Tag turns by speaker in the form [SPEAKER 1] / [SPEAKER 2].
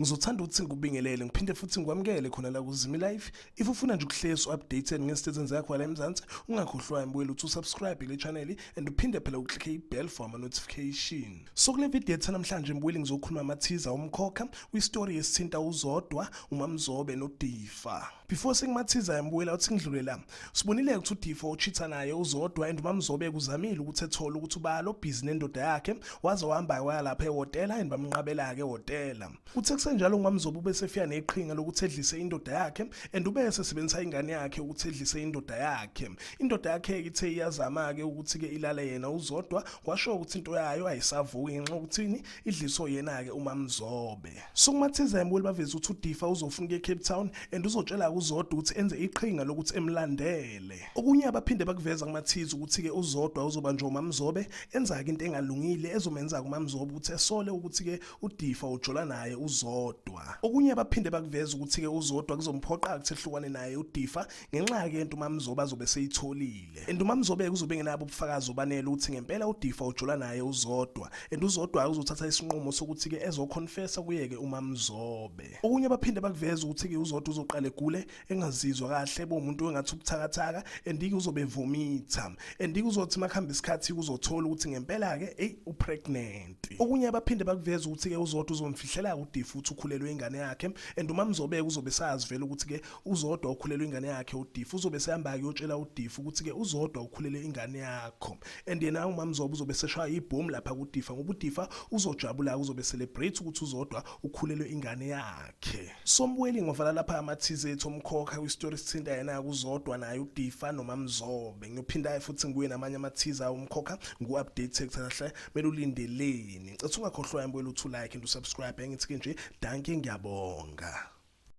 [SPEAKER 1] Ngizothanda ukuthi ngikubingelele ngiphinde futhi ngikwamukele khona la kuZimi Life. If ufuna nje ukuhlezi updated ngezinto ezenzeka khona la eMzansi, ungakhohlwa mbuyela ukuthi usubscribe kule channel and uphinde phela uclicke i-bell for ama notification. So kule video yethu namhlanje mbuyeli ngizokhuluma amathiza omkhokha kwi-story esithinta uZodwa, uMamzobe noDifa. Before sengimathiza mbuyela uthi ngidlule la. Sibonile ukuthi uDifa uchitha naye uZodwa and uMamzobe kuzamile ukuthi ethole ukuthi ubalo busy nendoda yakhe waze wahamba waya lapha ehhotela and bamnqabela ke ehhotela. Uthe kusenjalo uMamzobe ubesefika neqhinga lokuthi edlise indoda yakhe and ube esesebenzisa ingane yakhe ukuthi edlise indoda yakhe. Indoda yakhe ithe iyazama ke ukuthi ke ilale yena uZodwa kwasho ukuthi into yayo ayisavuki ngenxa yokuthini idliso yena ke uMamzobe. So kumathiza embuli baveza ukuthi uDifa uzofuna ukuya eCape Town and uzotshela uZodwa ukuthi enze iqhinga lokuthi emlandele. Okunye abaphinde bakuveza kumathiza ukuthi-ke uZodwa uzobanjwa uMamzobe enza-ke into engalungile ezomenza-ke uMamzobe ukuthi esole ukuthi-ke uDifa ujola naye uZodwa. Okunye abaphinde bakuveza ukuthi-ke uZodwa kuzomphoqa ukuthi ehlukane naye uDifa ngenxa-ke yento uMamzobe azobe seyitholile. And uMamzobe kuzobe engenabo ubufakazi obanele ukuthi ngempela uDifa ujola naye uZodwa and uZodwa uzothatha isinqumo sokuthi-ke ezoconfessa kuyeke uMamzobe. Okunye abaphinde bakuveza ukuthi-ke uZodwa uzoqala egule engazizwa kahle bomuntu engathi ubuthakathaka and uzobe evomitha and uzothi makuhamba isikhathi uzothola ukuthi ngempela ke ey upregnant. Okunye abaphinde bakuveza ukuthi ke uZodwa uzomfihlela uDifa ukuthi ukhulelwe ingane yakhe and uMamzobe uzobe sazi vele ukuthi ke uZodwa ukhulelwe ingane yakhe uDifa uzobe sehamba kuyotshela uDifa ukuthi ke uZodwa ukhulelwe ingane yakho and yena uMamzobe uzobe seshaya ibhomu lapha kuDifa ngoba uDifa uzojabula uzobe celebrate ukuthi uZodwa ukhulelwe ingane yakhe. Sombuyeli ngovala lapha amathize ethu omkhokha kwistory sithinta yena kuZodwa naye uDifa noMamzobe. Ngiyophinda futhi ngibuye namanye amathiza omkhokha ngu-update kahle mele ulindeleni. Ngicela ungakhohlwa mbuyela uthi like and usubscribe engithi ke nje dankie ngiyabonga.